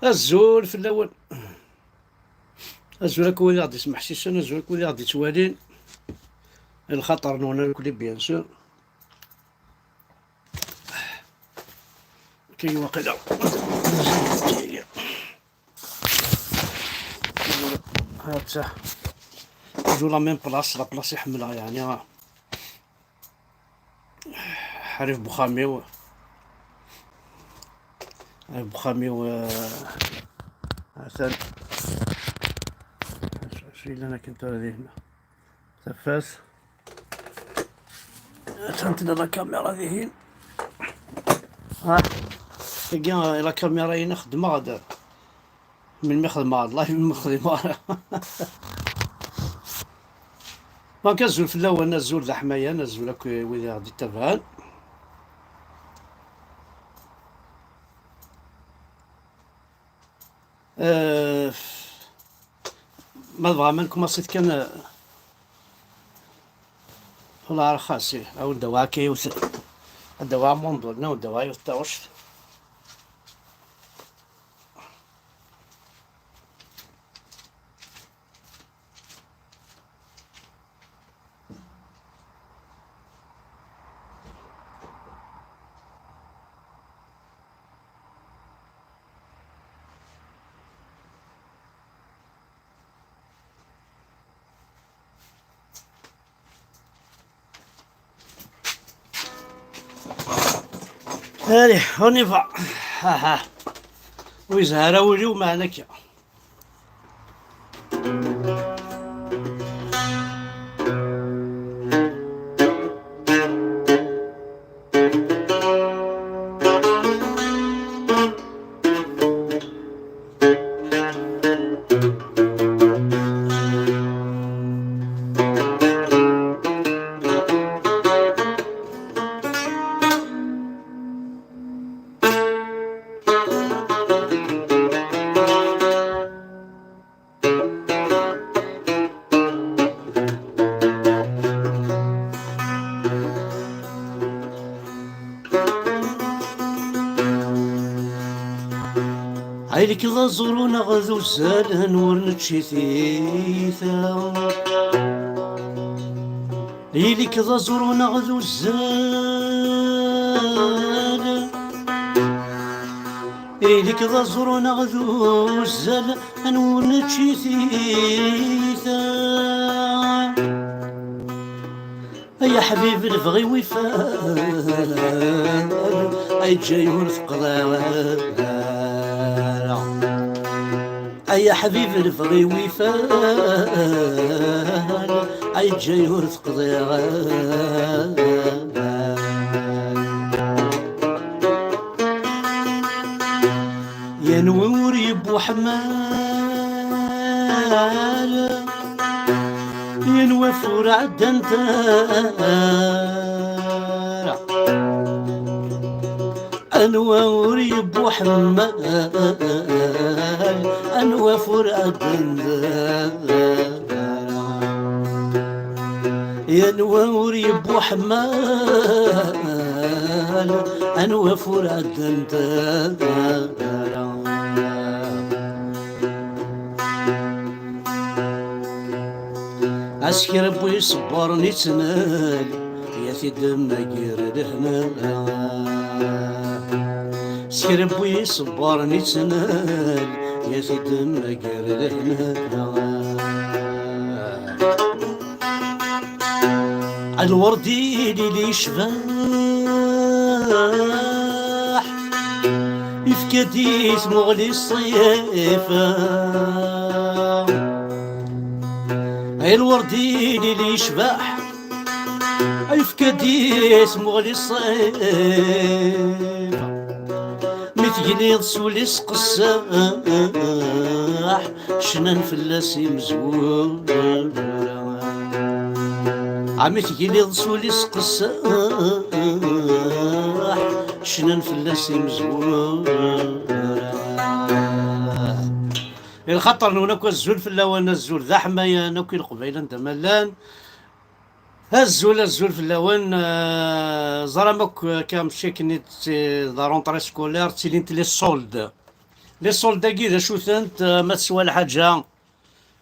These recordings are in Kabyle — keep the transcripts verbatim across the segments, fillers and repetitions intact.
Azul fell-awen. Azul akk wid i ɣ-d-ismeḥsisen, azul akk wid i ɣ-d-ittwalin. Lxaṭer-nwen akk, bien sûr. Kay waqila. Hatta. Toujours la même place, la place i ḥemmleɣ, yeɛni. Ḥrif bexxam-iw. Ḥrif bexxam-iw, eh, atan. Acu, acu yellan akken tura dihin? Tafat. Atan tella la caméra dihin. Ah, tagi, la caméra-ina xeddmeɣ-d. Melmi xedmeɣ live, melmi xedmeɣ ara. Donc, azul fell-awen, azul d aḥmayan, azul akk wid i ɣ-d-ittabaɛen. Euh, ma tebɣam ad nkumaṣit kan, euh, wala ara xas, eh, awen-d awa akka yiwet, ad d-awa amundul, neɣ ad d-awa yiwet taɣect. Allez, on y va. Aha. Ur yezhi ara wul-iw meɛna akka. Ay-lek d aẓru neɣ d uzzal, anwa ur nečči tiyita? Ili-k d aẓru neɣ d uzzal? Ili-k d aẓru neɣ d uzzal, anwa ur nečči tiyita? Ay aḥbib, lebɣi-w ifan, ay ǧǧay ur teqḍiɛ ara. Ay aḥbib, lebɣi-w ifan, ay ǧǧay ur teqḍiɛ ara. Yanwa ur yewwiḥmal, yanwa ur ɛeddant ara. Anwa ur yewwiḥmal, anwa ur ɛeddant ara. Yanwa ur yewwiḥmal, anwa ur ɛeddant ara. Asekra n wi iṣebbren ittnal, ya t-id-temmager lehna. Asekra n wi iṣebbren ittnal, ya t-id-temmager lehna. A lwerdi lili yecbeḥ, yefka-d i tmuɣli ṣṣifa. Ay lwerdi lili yecbeḥ, yefka-d i tmuɣli ṣṣifa. Mi tegliḍ s wul-is qessaḥ, cnan fell-as imezwura. A mi tegliḍ s wul-is qessaḥ, cnan fell-as imezwura. I lxaṭer-nwen akk, azul fell-awen, azul d aḥmayan akk i Leqbayel anda ma llan. Azul, azul fell-awen. Euh, ẓram akk, euh, akka mačči akken i d, d la rentrée scolaire, ttilint les soldes. Les soldes-agi d acu-tent? Euh, ma teswa lḥaǧa,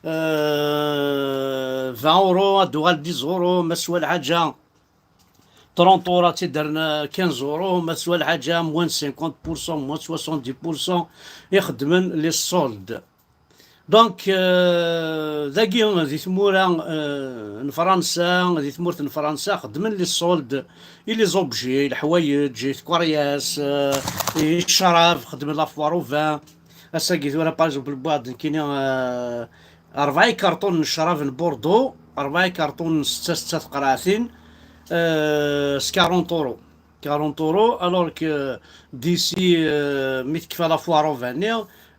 euh, vingt euros, ad d-tuɣal dix euros. Ma teswa lḥaǧa trente euros, ad tt-id-rren quinze euros. Ma teswa lḥaǧa moins cinquante pour cent, moins soixante-dix pour cent, i xeddmen les soldes. Donc, euh, dagi, di tmura, euh, n Fransa, di tmurt n Fransa, xeddmen les soldes i les objets, leḥwayeǧ, i tkeryas, euh, i ccrab, xeddmen la foire au vin. Ass-agi tura, par exemple, wwiɣ-d nekkini, euh, rebɛa ikarṭunen n ccrab n Bordeaux, rebɛa ikarṭunen, setta, setta teqraɛtin, euh, s quarante euros. Quarante euros, alors que d'ici, euh, mi tekfa la foire au vin-nni,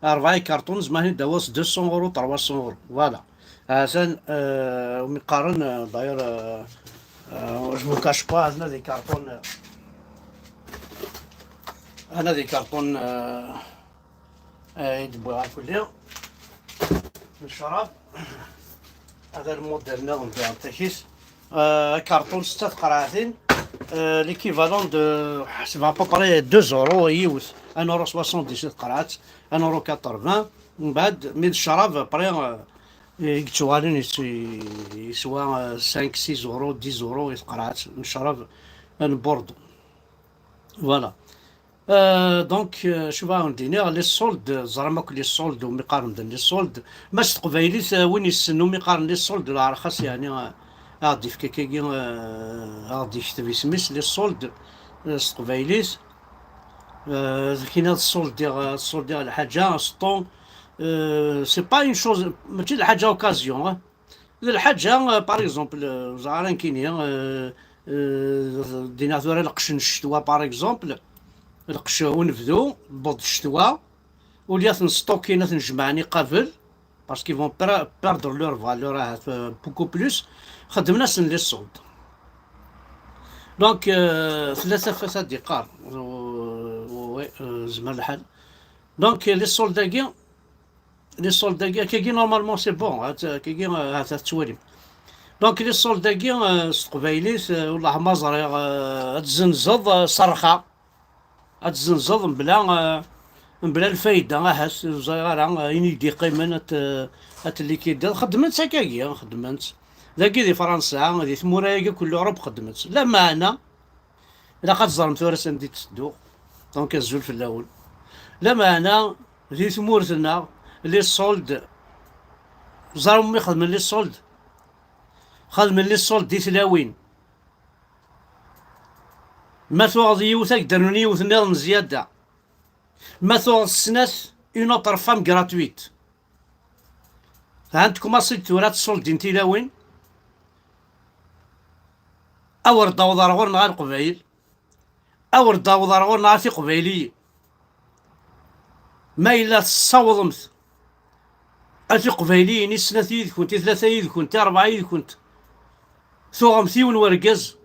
rebɛa ikarṭunen, zemren ad d-awin s deux cents euros, trois cents euros. Voilà. Atan, euh, umi qqaren, euh, d'ailleurs, euh, euh, je vous cache pas, hana des cartons, euh, hana des cartons, euh, euh, i d-wwiɣ akk-nni n ccrab. Hada lmudell-nniḍen diɣen takit. Euh, karṭun setta teqraɛtin, euh, l'équivalent de, ḥesbeɣ, à peu près deux euros yiwet, un euro soixante-dix i teqraɛt, un euro quatre-vingts. Mbeɛd, mi d ccrab, après, euh, i yettuɣalen yet-, yeswa, euh, cinq, six euros, dix euros i teqraɛt n ccrab n Bordeaux. Voilà. Euh, donc, euh, je vais en dire, les soldes, ẓram akk les soldes, umi qqaren les soldes. Ma s teqbaylit, euh, win yessen umi qqaren les soldes, la rxas, yeɛni, euh, ad ɣ-d-yefk akkagi, euh, ad ɣ-d-yekteb isem-is, les soldes, euh, s teqbaylit. Euh, kina tsoldiɣ, euh, tsoldiɣ lḥaǧa, ston, euh, c'est pas une chose, mačči d lḥaǧa occasion, hein. D lḥaǧa, euh, par exemple, euh, ẓer ara nekkini, euh, euh, dinna tura lqecc n ccetwa, par exemple, lqecc unebdu, tewweḍ ccetwa, au lieu ad ten-stockint, ad ten-jemɛen i qabel, parce qu'ils vont per-, perdre leur valeur, ahat, euh, beaucoup plus, xedmen-asen les soldes. Donc, euh, tella tafat ad d-iqqar, euh, ouais, euh, zmer lḥal. Donc, les soldes-agi, les soldes-agi, akkagi, normalement, c'est bon, hein, akkagi, euh, ad tettwalim. Donc, les soldes-agi, euh, s teqbaylit, euh, wellah ma ẓriɣ, euh, ad tzenzeḍ, euh, s rrxa. Ad tzenzeḍ mebla, euh, mebla lfayda, ahat, ur ẓriɣ ara, euh, ayen i d-yeqqimen ad t-, ad t-likidiḍ. Xeddmen-tt akkagi, xeddmen-tt. Dagi di Fransa, di tmura-agi akk n l'Europe xeddmen-tt. Lameɛna, ilaq ad teẓrem tura sanda i d-tedduɣ. Donc, azul fell-awen. Lameɛna, di tmurt-nneɣ, les soldes, ẓer umi xedmen les soldes? Xedmen les soldes di tlawin. Ma tuɣeḍ yiwet, ad k-d-rnun yiwet nniḍen zzyada. Ma tuɣeḍ snat, une autre femme gratuite. Ɛand tkumaṣi-d tura tsoldimt tilawin. Awer d-awḍeɣ ɣur-neɣ a Leqbayel. Awer d-awḍeɣ ɣur-neɣ a Tiqbayliyin. Ma yella tessawḍemt a Tiqbayliyin, i snat yid-kunt, i tlata yid-kunt, i rebɛa yid-kunt, tuɣemt yiwen wergaz,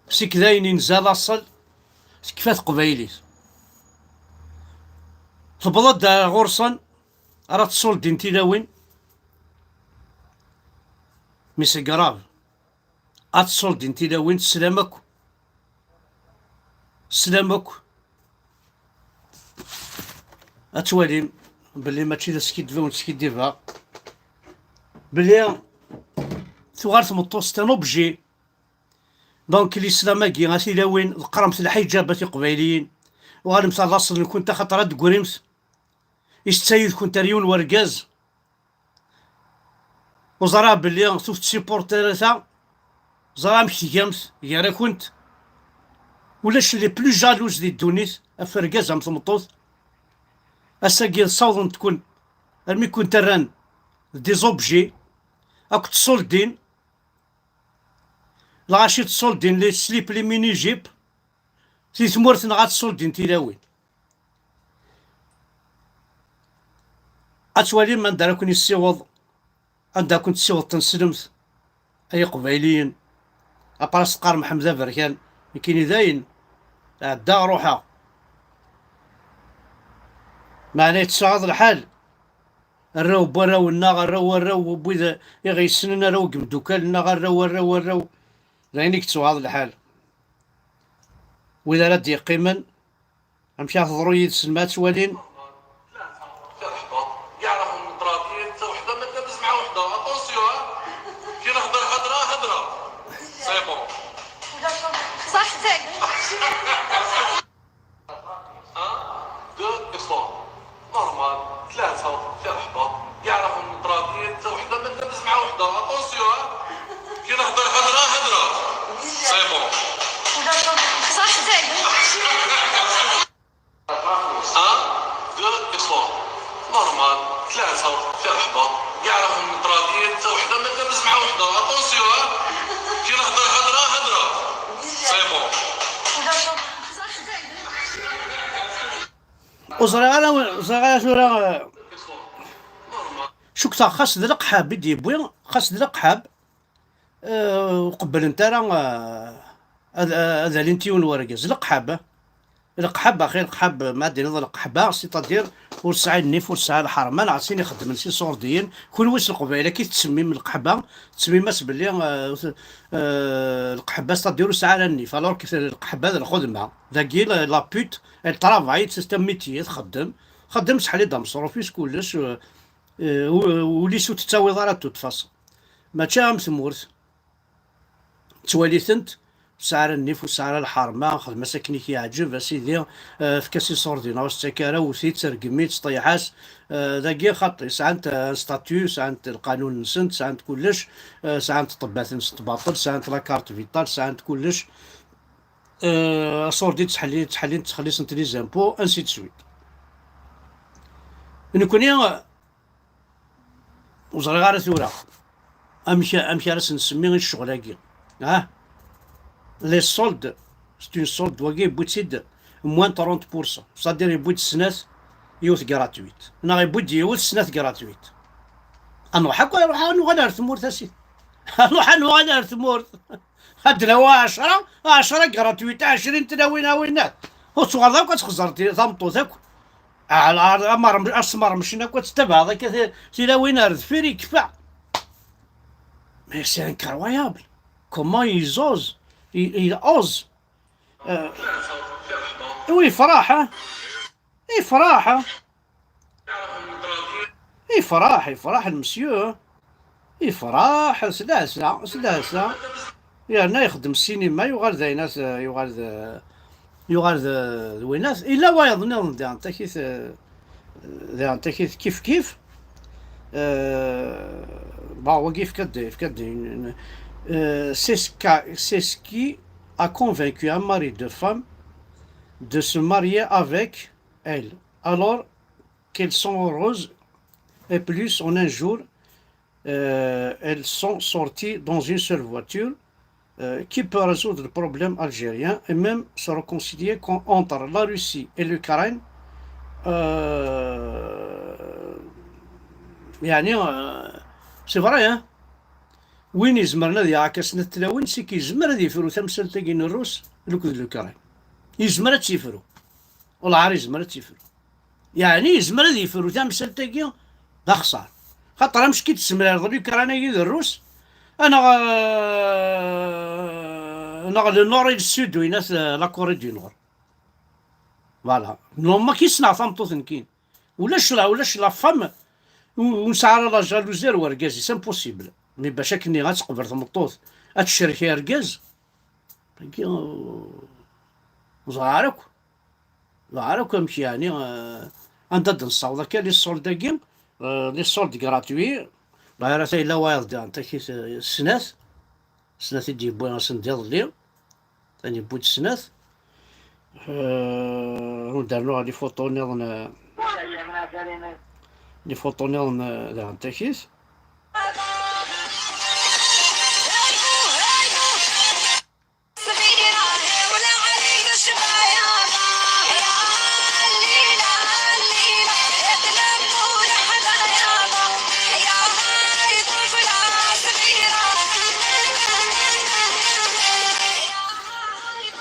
seg dayen inza laṣel, tekfa teqbaylit. Tewweḍ-d ɣur-sen, ara tsoldimt tilawin. Mais c'est grave. Ad tsoldimt tilawin, teslam akk. Teslam akk. Ad twalim belli mačči d askiddeb ur skiddibeɣ. Belli tuɣal tmeṭṭut, c'est un objet. Donc, l'islam-agi, a tilawin, ḍeqqremt lḥiǧab a tiqbayliyin. Uɣalemt ar laṣel-nkent, axaṭer ad d-tegrimt. Isetta yid-kunt ar yiwen wergaz. Ur ẓriɣ belli ur t-tsupporteḍ ara ta. Ẓriɣ amek tgamt gar-akent. Ulac les plus jalouses di ddunit ɣef urgaz am tmeṭṭut. Ass-agi ssawḍent-ken armi ken-rran d des objets, akked tsoldin. Lɣaci tsoldin les slips, les mini-jupes. Si tmurt-nneɣ ad tsoldin tilawin. Ad twalim anda ara ken-issiweḍ, anda ara ken-tessiweḍ tneslemt, ay Iqbayliyen. Après teqqarem Ḥmed Aberkan, nekkini dayen, ɛeddaɣ, ruḥeɣ. Meɛna yettsaɣaḍ lḥal. Arraw n warraw-nneɣ, arraw n warraw n wid i ɣ-yessnen, arraw n yimdukal-nneɣ, arraw, arraw, arraw. D ayen i yettwaɣeḍ lḥal. Wid ara d-yeqqimen, amek ara teḍru yid-sen ma ad twalin? نورمال، ثلاثة، في رحبة. كاع راهم متراضيين، حتى وحدة ما دامز مع وحدة. اتونسيون، ها؟ كي نهضر هضرة، هضرة. سي بون. صح، زين. ان، دو، تخوا. نورمال، ثلاثة، في رحبة. كاع راهم متراضيين، حتى وحدة ما دامز مع وحدة. اتونسيون، ها؟ كي نهضر هضرة، هضرة. سي بون. Ur ẓriɣ ara, ur ẓriɣ ara tura, eh, cukkteɣ xas d leqḥab i d-yewwi, xas d leqḥab, eh, ur qebblent ara, eh, ad, ad alint yiwen wergaz. Leqḥab, eh? Leqḥab, axi, leqḥab, ma ad d-tiniḍ leqḥba, c'est-à-dire ur tesɛi nnif, ur tesɛi lḥerma, neɣ sin ixeddmen s iṣurdiyen. Kunwi s leqbayel, akka i tettsemmim leqḥba, tettsemmim-as belli, eh, eh, leqḥba, c'est-à-dire ur tesɛi ara nnif, alors que leqḥba d lxedma. Dagi, la, la pute, elle travaille, c'est un métier, txeddem, txeddem, tesseḥli-d ameṣruf-is, kullec, eh, eh, u-, ul-is ur tettawiḍ ara de toute façon. Mačči am tmurt. Tettwali-tent, ur tesɛi ara nnif, ur tesɛi ara lḥerma, xdem-as akken i k-yeɛǧeb, a sidi, eh, efk-as iṣurdiyen, ur s-ttak ara, wwet-itt, rgem-itt, ṭṭeyyeɛ-as, eh, dagi xaṭi, sɛant, eh, un statut, sɛant lqanun-nsent, sɛant kullec, eh, sɛant ṭṭebbat-nsent baṭel, sɛant la carte vitale, sɛant kullec, eh, aṣurdi ttḥelli-, ttḥellin, ttxelliṣent les impôts, ainsi de suite. Nekkni, eh, ur ẓriɣ ara tura amek, amek ara s-nsemmi i ccɣel-agi. Ah, les soldes, c'est une solde, wagi yewwi-tt-id moins trente pour cent, c'est-à-dire yewwi-d snat, yiwet gratuite, neɣ yewwi-d yiwet, snat gratuite. Ad nruḥ akk, ad nruḥ, ad nuɣal ar tmurt, a sidi. Ad nruḥ, ad nuɣal ar tmurt. Ad d-nawi ɛecra, ɛecra gratuite, ɛecrin tlawin, a winnat. Ur tuɣaleḍ akk ad txeẓẓreḍ tameṭṭut akk. Ɛla, amar-, asmermec-in akk ad tettabaɛeḍ akka ti-, tilawin ar deffir, yekfa. Mais c'est incroyable. Comment ils osent, ils, ils osent. Euh, oui, yefreḥ, hein. Yefreḥ, hein. Yefreḥ, yefreḥ le monsieur. Yefreḥ s lɛesla, s lɛesla. Yerna ixeddem ssinima, yuɣal d ayen at-, yuɣal d, yuɣal d, d winat. Yella wayeḍ nniḍen diɣen takit, diɣen takit kif kif. Euh, bon, wagi yefka-d, yefka-d, euh, c'est ce qu'a-, c'est ce qui a convaincu un mari de femme de se marier avec elle, alors qu'elles sont heureuses, et plus en un jour, euh, elles sont sorties dans une seule voiture, euh, qui peut résoudre le problème algérien et même se réconcilier con-, entre la Russie et l'Ukraine. Euh, يعني, euh, c'est vrai, hein? Win izemren ad yaɣ akka snat tlawin, c'est que yezmer ad yefru tamsalt-agi n Rrus akked l'Ukraine. Yezmer ad tt-yefru. Wellah ar yezmer ad tt-yefru. Yeɛni yezmer ad yefru tamsalt-agi d axeṣṣar. Xaṭer amek i d-tessemrareḍ l'Ukraine-agi d Rrus, neɣ, euh, neɣ le nord et le sud, winat, euh, la Corée du Nord. Voilà. Normalement, ki ssneɣ tameṭṭut nekkin. Ulac la, ulac la femme, ur, ur nesɛi ara la jalousie ar wergaz-is, impossible. Mais bac akken ad teqbel tmeṭṭut, ad tecrek argaz, dagi, ur ẓriɣ ara akk. Ẓriɣ ara akk amek, yeɛni, euh, anda d-nessaweḍ akka, les soldes-agi, euh, les soldes gratuits, la ara tayla wayeḍ diɣen takit, euh, snat, snat i d-yewwi ass n iḍelli. Tani yewwi-d snat. Euh, ad d-rnuɣ les photos nniḍen, euh, les photos nniḍen, euh, daɣen takit.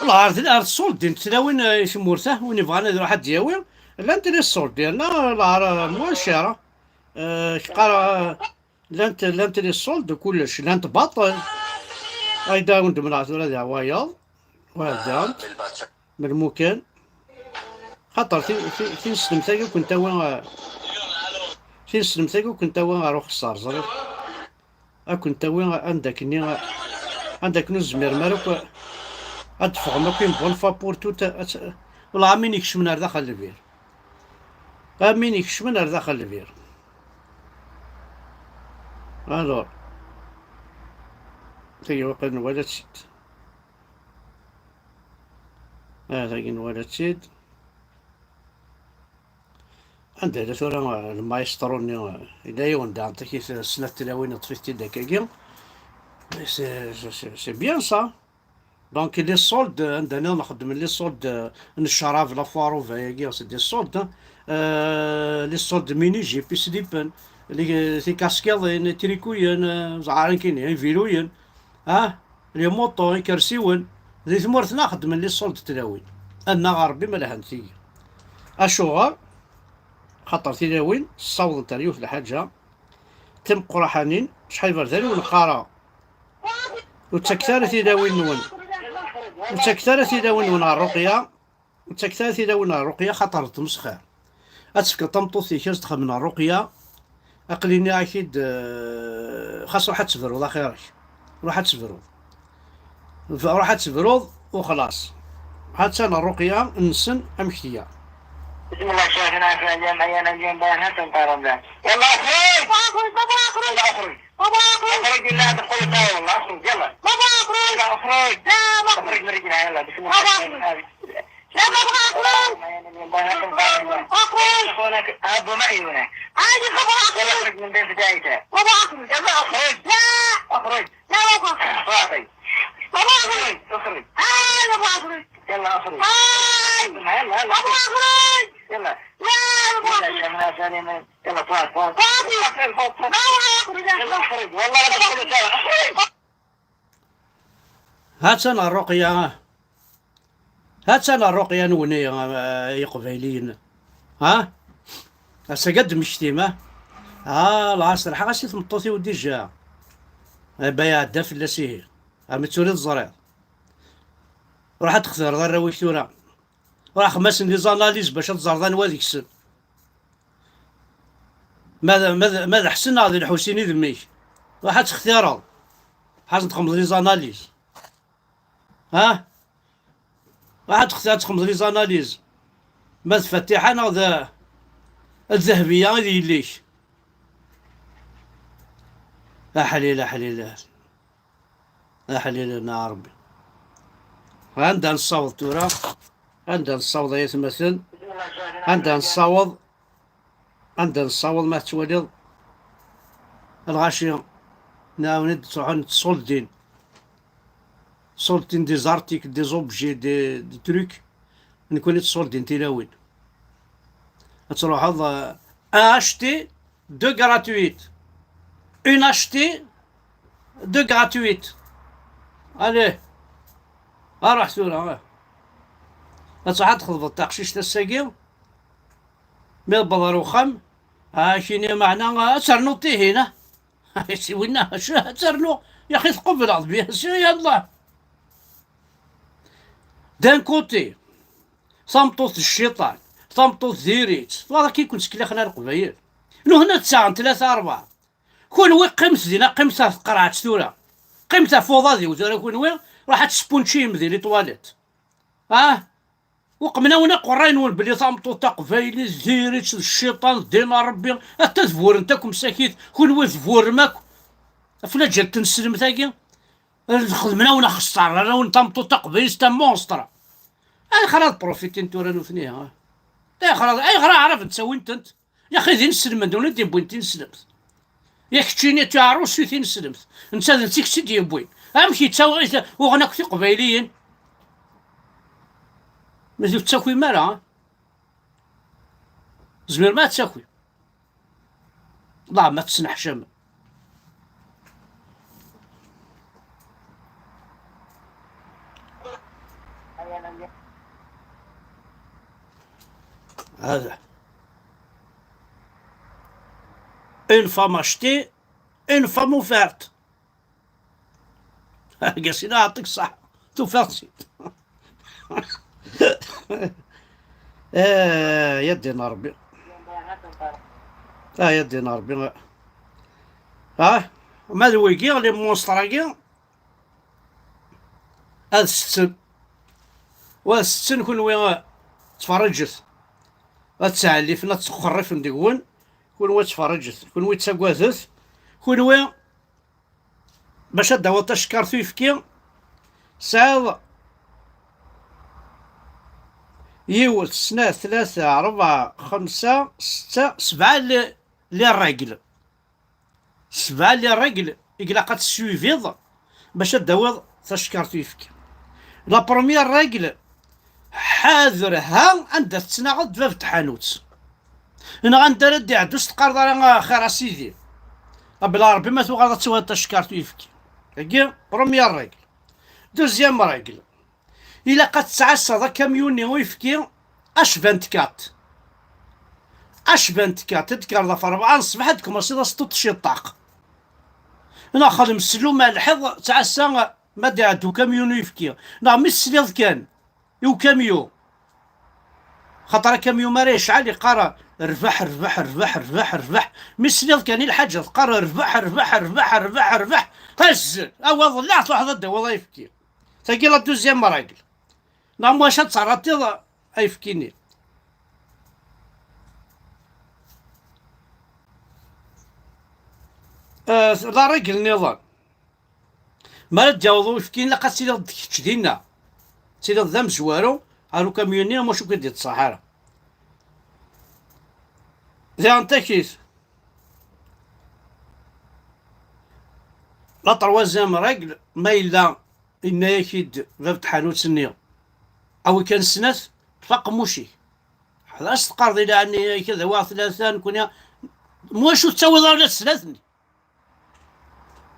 Lɛar, lɛar tṣuldin tlawin, eh, i tmurt-a, win ibɣan ad iruḥ ad d-yawi, llant les soldes, yerna lɛar, eh, moins cher, eh, kqar, eh, llant, llant les soldes, kullec, llant baṭel. Ayda ur d-mneɛ tura d wayeḍ, wayeḍ diɣen, melmukan. Xaṭer ti-, ti-, tineslemt-agi ur kent-tawi, eh, tineslemt-agi ur kent-tawi ɣer uxeṣṣar, ẓriɣ. Ad kent-tawi anda akken, anda akken ur tezmirem ara akk ad d-teffɣem akk une bonne fois pour toutes, ad t-, wellah am win ikecmen ar daxel lbir. Am win ikecmen ar daxel lbir. Alors, tagi waqil nwala-tt-id. Ah, tagi nwala-tt-id. Anda yella tura, eh, lmaestro-nni, eh, yella yiwen da, anṭik-it, eh, snat tlawin, yeṭṭef-it-id akkagi. C'est, c'est, c'est, c'est bien ça. Donc, les soldes, euh, anda nniḍen xeddmen les soldes, euh, n ccrab, la foire au vin-agi, c'est des soldes, hein. Euh, les soldes mini-jupe, islipen, les, ticaskiḍin, itrikuyen, euh, ẓɛaren kini, iviluyen, ah, les motos, ikersiwen, di tmurt-nneɣ xeddmen les soldes tlawin. Annaɣ a Rebbi ma lhant tigi. Acuɣer? Xaṭer tilawin ssawḍent ar yiwet lḥaǧa, timeqqraḥanin, acḥal iberdan ur neqqar ara. Ur ttaket ara tilawin-nwen. Ur ttaket ara tilawin-nwen ɣer Ruqya. Ur ttaket ara tilawin ɣer Ruqya, xaṭer d tmesxir. Ad tefkeḍ tameṭṭut-ik, ad s-d-xedmen ɣer Ruqya. Aql-i nniɣ-ak-id, eh, xas ruḥ ad tebruḍ, axir-ik. Ruḥ ad tebruḍ. Ruḥ ad tebruḍ, u xlaṣ. Ha-tt-an Ruqya-nsen amek tga. بسم الله، شيخنا، احنا اليوم عيانا اليوم باين هسه مطار رمضان. يلا اخرج! بابا اخرج! بابا اخرج! بابا اخرج! اخرج ولا تدخل الدار والله، اخرج، يلا. بابا اخرج! يلا اخرج! لا، بابا اخرج من رجلها، يلا، بسم الله بابا الرحمن اخرج! الرحيم. لا، بابا اخرج! باين هسه مطار رمضان. اخرج! اخوانك ابو معي هنا. عادي بابا يلا اخرج! اخرج من بين بدايته. بابا اخرج! يلا اخرج! لا! اخرج! لا بابا. فاطي. بابا اخرج. اخرج. آه بابا اخرج. يلا اخرج. آه. يلا، يلا. بابا اخرج. يلا. لا بابا يلا اخرج. يا شيخنا سليم. يلا، فاط، فاط. فاطي. اخرج، فاط، فاط. بابا اخرج. يلا اخرج. والله لا تدخل الدار. اخرج. Ha-tt-an Ruqya. Ha-tt-an Ruqya-nwen, eh, Iqbayliyen. Ha? Ass-agi ad d-temmektim, ha? Ha, lɛaṣer, lḥaɣ-as i tmeṭṭut-iw dija. Eh, ba iɛedda fell-as ihi. Am tura i teẓriḍ. Ruḥ ad textireḍ arraw-ik tura. Ruḥ xdem-asen des analyses bac ad teẓreḍ anwa deg-sen. Ma d, ma d, ma d Ḥsen neɣ d Lḥusin i d mmi-k. Ruḥ ad textireḍ. Ḥazen txedmeḍ des analyses. Ha? Ruḥ ad textireḍ, ad txedmeḍ des analyses. Ma d Fatiḥa neɣ d, d Dehbiya i d yelli-k. Aḥlil, aḥlil. Aḥlil-nneɣ a Ṛebbi. Anda nessaweḍ tura? Anda nessaweḍ ay atmaten? Anda nessaweḍ? Anda nessaweḍ ma tettwaliḍ? Lɣaci nɛawen-d ttruḥun ttṣuldin. Ttṣuldin des articles, des objets, des, des trucs. Nekkni ttṣuldin tilawin. Ad truḥeḍ, euh, un acheté, deux gratuites. Une achetée, deux gratuites. Allez, aruḥ tura, ah. Ad truḥ ad txeḍbeḍ taqcict ass-agi, mi tewweḍ ɣer uxxam, ah, kini meɛna, ah, ad ternuḍ tihin, ah. Si winna, acu ad ternuḍ? Yaxi tqubleḍ, bien sûr, yallah. D'un côté, tameṭṭut d cciṭan, tameṭṭut diri-tt, twalaḍ akken i ken-ttkellixen ar Leqbayel. Nuhna ttaɣen tlata rebɛa. Kunwi qqimet dinna, qqimet ɣef tqerɛet tura. Qqimet ɣef uḍad-iw tura kunwi, ruḥ ad tesspunčiyem di les toilettes. Ah? Uqmen-awen aqerray-nwen belli tameṭṭut taqbaylit diri-tt d cciṭan, d ddin n Ṛebbi, atta tburrent akk msakit, kunwi tburrem akk. Aflaǧal n tneslemt-agi, xedmen-awen axeṣṣar, rran-awen tameṭṭut taqbaylit d tamunstra. Ayɣer ad profitin tura nutni, ha? Ayɣer, ayɣer aɛrab ttawin-tent? Yaxi d ineslem, d win i d-yewwin tineslemt. Yak keččini d taɛrust i tineslemt. Netta d netta i k-tt-id-yewwin. Amek yettawi, uɣen akk tiqbayliyin? Ma ur tettakim ara, ha? Tzemrem ad tettakim. Ḍaɛ ma tesneḥcam. هذا. Une femme achetée, une femme offerte. Qasina, يعطيك الصحة. Tufiḍ-tt-id. Eh, ya ddin Ṛebbi. Ah, ya ddin Ṛebbi. Ah, ma d wigi, les monstres-agi, ad setten. Wa setten kunwi, ttferriǧet. ad ttɛellifen, ad ttxerrifen deg-wen. Kunwi ad tferrǧet, kunwi ttagadet, kunwi bac ad d-tawiḍ tacekkart uyefki, tesɛiḍ yiwet, snat, tlata, rebɛa, xemsa, setta, sebɛa les, les règles. Sebɛa les règles i ilaq ad tessuiviḍ bac ad d-tawiḍ tacekkart uyefki. La première règle, ḥader ha anda tettnaɣeḍ d bab n tḥanut, neɣ anda ara d-iɛeddu s teqqareḍ ara: "Axir a sidi, abla Ṛebbi ma tuɣaleḍ ad tawiḍ tacekkart uyefki." Tagi première règle. Deuxième règle, ilaq ad tettɛassaḍ akamyuni uyefki H vingt-quatre. H vingt-quatre, ad d-tekkreḍ ɣef rebɛa n ṣṣbeḥ, ad d-tkumaṣiḍ ad s-tuṭṭ ciṭṭaq. Neɣ xdem ssellum ar lḥiḍ, ttɛassa ma d-iɛeddu ukamyun uyefki. Neɣ mi tesliḍ kan i ukamyun, xaṭer akamyun mi ara yecɛel yeqqar: "Rbeḥ, rbeḥ, rbeḥ, rbeḥ, rbeḥ." Mi tesliḍ kan i lḥaǧa teqqar: "Rbeḥ, rbeḥ, rbeḥ, rbeḥ, rbeḥ." Azzel, awa ḍelleɛ, truḥeḍ ad d-tawiḍ ayefki. Tagi la deuxième règle. Neɣ maca ad tertiḍ ayefki-nni. Euh, la règle nniḍen. Mi ara d-yaweḍ uyefki, ilaq ad tiliḍ d kečč dinna. Ad tiliḍ d amezwaru ar ukamyun-nni, amac ur k-id-yettṣaḥ ara. Diɣen takit. La troisième règle, ma yella yenna-yak-id bab tḥanut-nni: "Awi kan snat, ṭṭef aqemmuc-ik." Ḥader ad s-teqqareḍ: "Ilaq-iyi ad awiɣ tlata, nekkni." Mwacu tettawiḍ ara ula d snat-nni?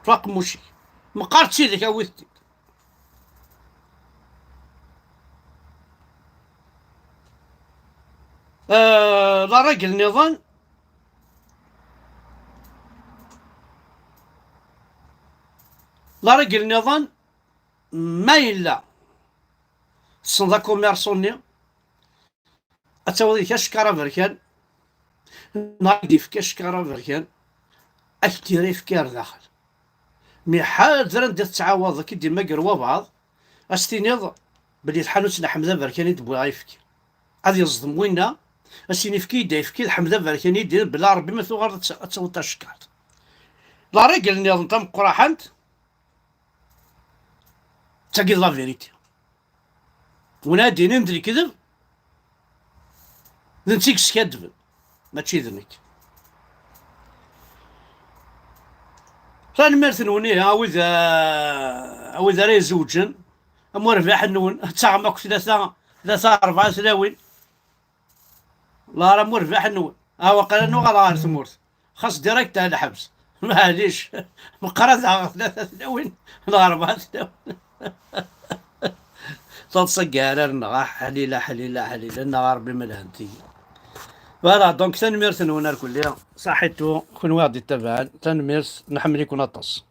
Ṭṭef aqemmuc-ik. Meqqar d tidak, awi-t-id. Euh, la règle nniḍen. La règle nniḍen, ma yella tessneḍ akummerṣu-nni, ad tawiḍ yid-k acekkar aberkan, neɣ ad k-d-yefk acekkar aberkan, ad k-d-yerr ayefki ar daxel. Mi ḥader anda tettɛawadeḍ ad k-id-yemmager wabɛaḍ, ad s-tiniḍ belli tḥanut n Ḥmed Aberkan i d-wwiɣ ayefki. Ad yeẓdem winna, ad s-yini: "Efk-iyi-d ayefki, d Ḥmed Aberkan i d-yenna belli Ṛebbi ma tuɣaleḍ ad t-, ad tawiḍ tacekkart." La règle nniḍen tameqqraḥant, d tagi d la vérité. Win ara d-yinin d lekdeb, d netta i yeskadben, mačči d nekk. Tanemmirt-nwen, ihi, a wid, a wid ara izewǧen, am urbiḥ-nwen, ad taɣem akk tlata, tlata, rebɛa tlawin. Llah, am urbiḥ-nwen. A, waqila nuɣal ɣer tmurt. Xas direct ar lḥebs. Maɛlic. Meqqar ad aɣeɣ tlata tlawin neɣ rebɛa tlawin. Taḍsa n yeɛrar-nneɣ, aḥlil, aḥlil, aḥlil, annaɣ a Ṛebbi ma lhant-iyi. Voilà, donc tanemmirt-nwen ar kulli. Saḥitu, kunwi i ɣ-d-ittabaɛen, tanemmirt, nḥemmel-iken aṭas.